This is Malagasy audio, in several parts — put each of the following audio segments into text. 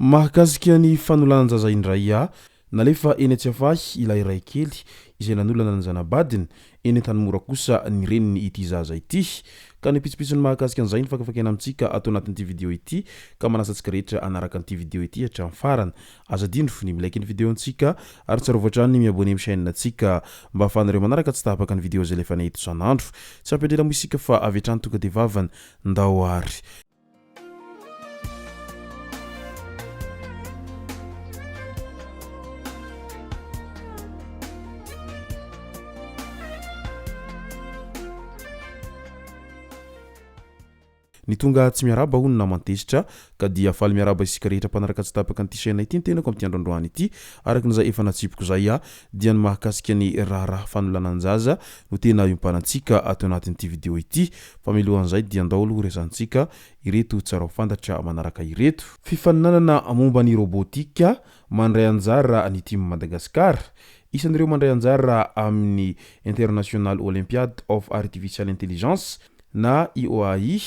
Mahakasika ny fanolanan-jaza indray, nalefa eny Tsiafahy ilay raikely izay nanolana ny zana-badiny, eny Antanimora kosa ny reniny ity zaza ity. Ka ny pitsopitsony mahakasika an'izay no fakafakaina amintsika ato anatin'ity video ity ka manasa antsika rehetra hanaraka an'ity video ity hatramin'ny farany. Aza adino ny mi-like ny video antsika ary tsarovy hatrany ny mi-abonner amin'ny chaîne antsika mba ahafahanareo manaraka tsy tapaka ny video izay alefanay eto isan'andro. Tsy ampy andrela moa isika fa avy hatrany tonga dia vavany. Ndao ary. Ny tonga tsy miarahaba hono naman-tezitra ka dia faly miarahaba isika rehetra mpanaraka tsy tapaka an'ity chaîne ity ny tenako amin'ity andro androany ity. Araka ny izay efa natsipiko izay dia ny mahakasika ny raharaha fanolanan-jaza no tena iompanantsika ato anatin'ity video ity. Fa mialohan'izay dia ndao aloha horesahantsika ireto tsara ho fantatra manaraka ireto. Fifaninanana momba ny robotika, mandray anjara ny Team Madagascar. Isan'ireo mandray anjara amin'ny International Olympiad of Artificial Intelligence na IOAI,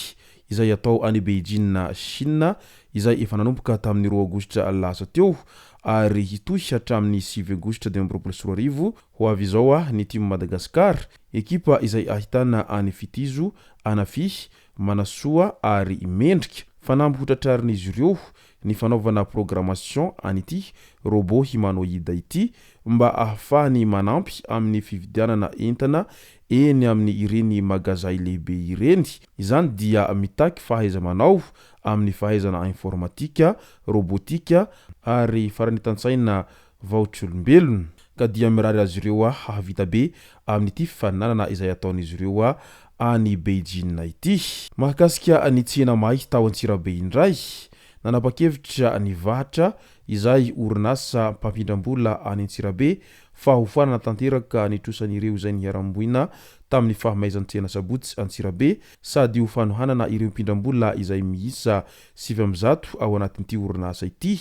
izay atao any Beijing, Chine, izay efa nanomboka tamin'ny roa aogositra lasa teo ary hitohy hatramin'ny sivy aogositra 2025 ho avy izao ny Team Madagascar, ekipa izay ahitana an'i Fitizo, Anafy, Manasoa ary Mendrika. Fanamby hotratrarin'izy ireo ny fanaovana programmation an'ity robot humanoïde ity mba ahafahany manampy amin'ny fividianana entana eny amin'ny ireny magazay lehibe ireny. Izany dia mitaky fahaiza-manao amin'ny fahaizana informatika, robotika ary faranitan-tsaina vaotr'olombelona. Ka dia mirary azy ireo hahavita be amin'ity fifaninanana izay ataon'izy ireo any Beijing ity. Mahakasika ny tsena may tao Antsirabe indray, nanapa-kevitra ny Vahatra izay orinasa mpampindram-bola any Antsirabe fa ho foanana tanteraka ny trosan'ireo izay niharam-boina tamin'ny fahamaizan'ny tsena Sabotsy Antsirabe sady ho fanohanana ireo mpindram-bola izay miisa 109 ao anatin'ity orinasa ity.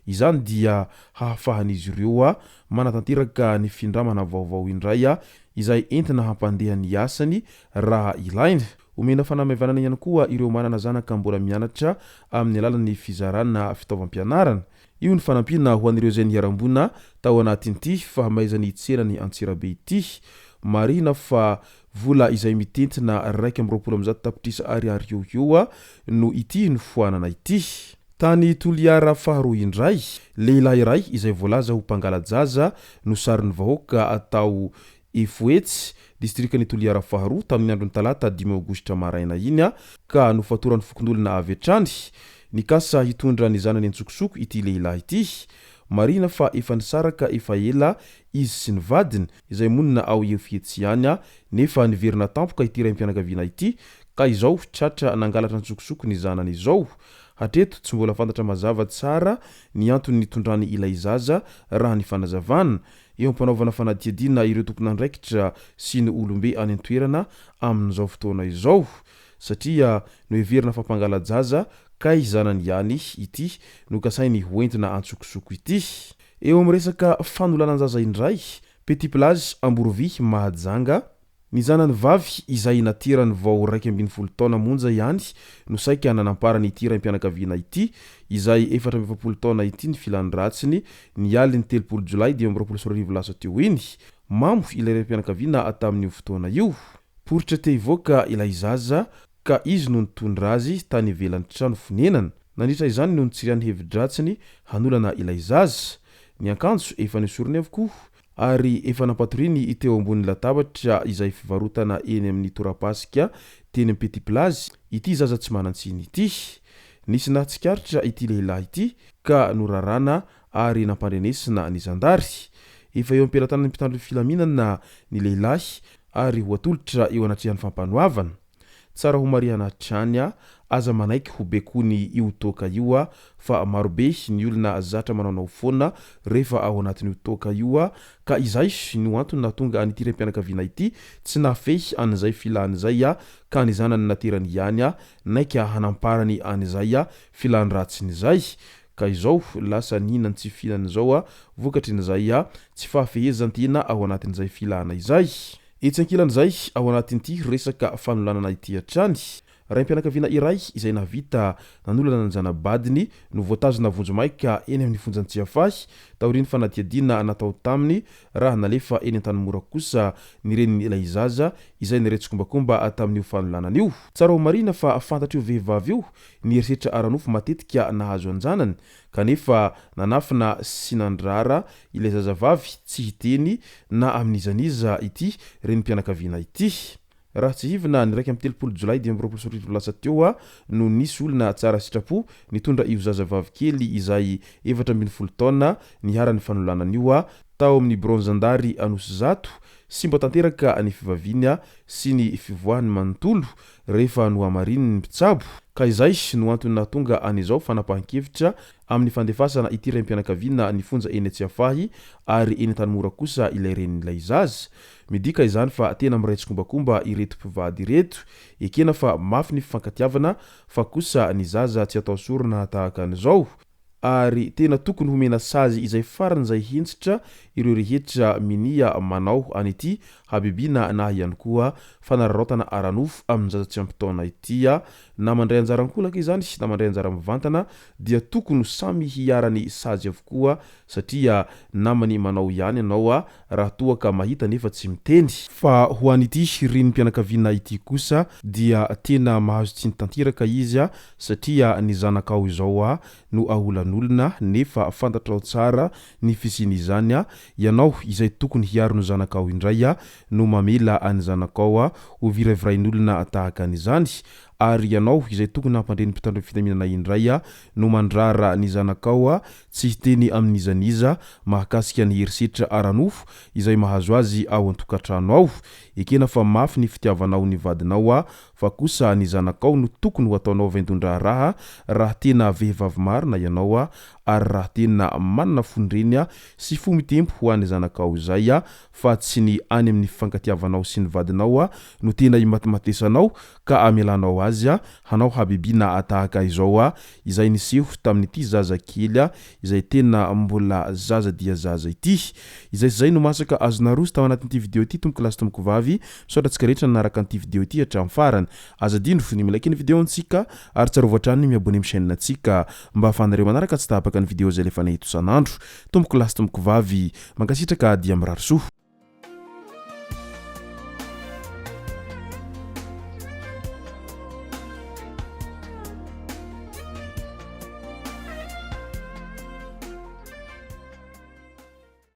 Izany dia hahafahan'izy ireo manatanteraka ny findramana vaovao indray izay entina hampandeha ny asany raha ilaina. Omena fanamaivanana ihany koa ireo manana zanaka mbola mianatra amin'ny alalan'ny fizarana fitaovam-pianarana. Io ny fanampiana ho an'ireo izay niharam-boina tao anatin'ity fahamaizan'ny tsenan'i Antsirabe ity. Marihina fa vola izay mitentina 121 tapitrisa ariary eo ho eo no ity nofoanana ity. Tany Toliara faharoa indray, lehilahy iray izay voalaza ho mpangala-jaza no sarin'ny vahoaka tao Efoetsy, distrikan'i Toliara faharoa, tamin'ny andron'ny talata dimy aogositra maraina iny ka nofatoran'ny fokonolona avy hatrany. Nikasa hitondra ny zanany an-tsokosoko ity lehilahy ity. Marihina fa efa nisaraka efa ela izy sy ny vadiny, izay monina ao Efoetsy ihany, nefa niverina tampoka ity raim-pianakaviana ity ka izao tratra nangalatra an-tsokosoko ny zanany izao. Hatreto, tsy mbola fantatra mazava tsara ny antony nitondrany ilay zaza, raha ny fanazavana. Eo am-panaovana fanadihadiana ireo tompon'andraikitra sy ny olombe any an-toerana amin'izao fotoana izao, satria noheverina fa mpangala-jaza kay zanany ihany ity nokasainy hoentina an-tsokosoko ity. Eo amin'ny resaka fanolanan-jaza indray, Petit Plage Amborovy Mahajanga, Ny zanany vavy izay naterany vao 11 taona monja ihany no saika nanamparany ity raim-pianakaviana ity izay 44 taona ity ny filany ratsiny ny alin'ny 30 jolay 2025 lasa teo iny. Mamo ilay raim-pianakaviana tamin'io fotoana io. Poritra te hivoaka ilay zaza ka izy no nitondra azy tany ivelan'ny trano fonenana. Nandritra izany no nitsiriany hevi-dratsiny hanolana ilay zaza. Ny akanjo efa nesoriny avokoa ary efa nampatoriany teo ambony latabatra izay fivarotana eny amin'ny torapasika teny amin'ny Petit Plage ity zaza tsy manan-tsiny ity. Nisy nahatsikaritra ity lehilahy ity ka norarana ary nampandrenesina ny zandary. Efa eo am-pelatanan'ny mpitandro filaminana ny lehilahy ary ho atolotra eo anatrehan'ny fampanoavana. Tsara ho marihana hatrany a, aza manaiky ho be kony io toaka io a, fa marobe ny olona zatra manaonao foana rehefa ao anatin'io toaka io a, ka izay no antony nahatonga an'ity raim-pianakaviana ity tsy nahafehy an'izay filany izay a, ka ny zanany naterany ihany a, naika hanamparany an'izay a, filany ratsiny izay, ka izao lasa nihinan tsy fihinana izao a, vokatrin'izay a, tsy fahafehezan-tena ao anatin'izay filana izay. Etsy ankilan'izay, ao anatin'ity resaka fanolanana ity hatrany, Raim-pianakaviana iray izay nahavita nanolana ny zana-badiny no voatazona vonjimaika eny amin'ny fonjan'i Tsiafahy taorian'ny fanadihadiana natao taminy raha nalefa eny Antanimora kosa ny renin'ilay zaza izay niray tsikombakomba tamin'io fanolanana io. Tsara homarihina fa fantatr'io vehivavy io ny herisetra ara-nofo matetika nahazo an-janany kanefa nanafina sy nandrara ilay zazavavy tsy hiteny na amin'iza n'iza ity renim-pianakaviana ity. Raha tsihivina, ny 31 jolay 2025 lasa teo no nisy olona tsara sitrapo nitondra io zazavavy kely izay 14 taona niharan'ny fanolanana io tao amin'ny biraon'ny zandary Anosizato. Simba tanteraka ny fivaviany sy ny fivoahany manontolo rehefa nohamarinin'ny mpitsabo, ka izay no antony nahatonga an'izao fanapahan-kevitra amin'ny fandefasana ity raim-pianakaviana nifonja eny Tsiafahy ary eny Antanimora kosa ilay renin'ilay zaza. Midika izany fa tena miray tsikombakomba ireto mpivady ireto. Ekena fa mafy ny fifankatiavana fa kosa ny zaza tsy atao sorona tahaka an'izao. Ary tena tokony homena sazy izay faran'izay hentitra ireo rehetra minia manao an'ity habibiana na ihany koa fanararaotana ara-nofo amin'ny zaza tsy ampy taona ity. Na mandray anjara ankolaka izany na mandray anjara mivantana dia tokony ho samy hiharan'ny sazy avokoa satria namany manao ihany ianao raha toa ka mahita nefa tsy miteny. Fa ho an'ity renim-pianakaviana ity kosa dia tena mahazo tsiny tanteraka izy satria ny zanakao izao no aholan'olona nefa fantatrao tsara ny fisian'izany, ianao izay tokony hiaro ny zanakao indray no mamela ny zanakao ho viravirain'olona tahaka an'izany, ary ianao izay tokony hampandre ny mpitandro ny filaminana indray no mandrara ny zanakao tsy hiteny amin'iza n'iza mahakasika ny herisetra ara-nofo izay mahazo azy ao an-tokantrano ao. Ekena fa mafy ny fitiavanao ny vadinao fa kosa ny zanakao no tokony ho ataonao vaindohan-draharaha raha tena vehivavy marina ianao ary raha tena manana fon-dreny sy fo mitempo ho an'ny zanakao izay fa tsy ny any amin'ny fifankatiavanao sy ny vadinao no tena imatimatesanao ka amelanao azy hanao habibiana tahaka izao izay niseho tamin'ity zaza kely izay tena mbola zaza dia zaza ity. Izay sy izay no masaka azo naroso tao anatin'ity video ity tompoko lahy sy tompoko vavy. Misaotra antsika rehetra nanaraka an'ity video ity hatramin'ny farany. Aza adino ny mi-like ny video antsika ary tsarovy hatrany ny mi-abonner amin'ny chaîne antsika mba ahafahanareo manaraka tsy tapaka ny video izay alefanay eto isan'andro. Tompoko lahy sy tompoko vavy, mankasitraka dia mirary soa.